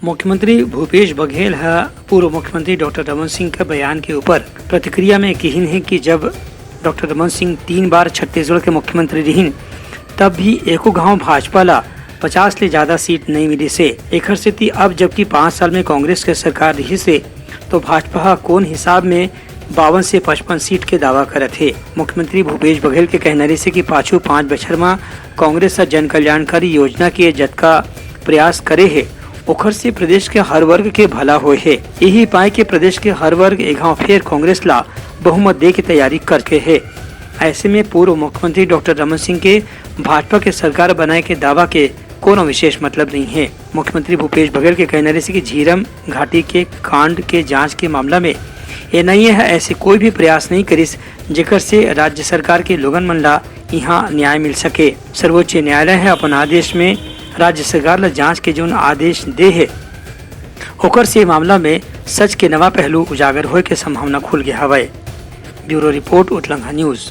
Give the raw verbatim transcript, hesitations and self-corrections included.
मुख्यमंत्री भूपेश बघेल ह पूर्व मुख्यमंत्री डॉक्टर रमन सिंह के बयान के ऊपर प्रतिक्रिया में किहिन हे कि जब डॉक्टर रमन सिंह तीन बार छत्तीसगढ़ के मुख्यमंत्री रिहिन, तब भी एको घांव भाजपा ला पचास ले ज्यादा सीट नइ मिलिस हे। एखर सेती अब जबकि पाँच साल में कांग्रेस के सरकार रिहिस हे, तो भाजपा ह कोन हिसाब में बावन से पचपन सीट के दावा करत हे। मुख्यमंत्री भूपेश बघेल के कहना रिहिस हे कि पाछू पाँच बछर म कांग्रेस ह जन कल्याणकारी योजना के जतका प्रयास करे हे, ओखर से प्रदेश के हर वर्ग के भला होए हे। यही पाए के प्रदेश के हर वर्ग ए घांव फेर कांग्रेस ला बहुमत दे के तैयारी करके हे। ऐसे में पूर्व मुख्यमंत्री डॉक्टर रमन सिंह के भाजपा के सरकार बनाए के दावा के कोनो विशेष मतलब नहीं हे। मुख्यमंत्री भूपेश बघेल के कहना रिहिस कि झीरम घाटी के कांड के जांच के मामला में एनआईए ह ऐसे कोई भी प्रयास नहीं करिस, जेकर से राज्य सरकार के लोगन मन ला इहां न्याय मिल सके। सर्वोच्च न्यायालय ह अपन आदेश में राज्य सरकार ला जांच के जोन आदेश दे हे, ओकर से मामला में सच के नवा पहलू उजागर होए के संभावना खुल गया हवय। ब्यूरो रिपोर्ट, उतलंघा न्यूज।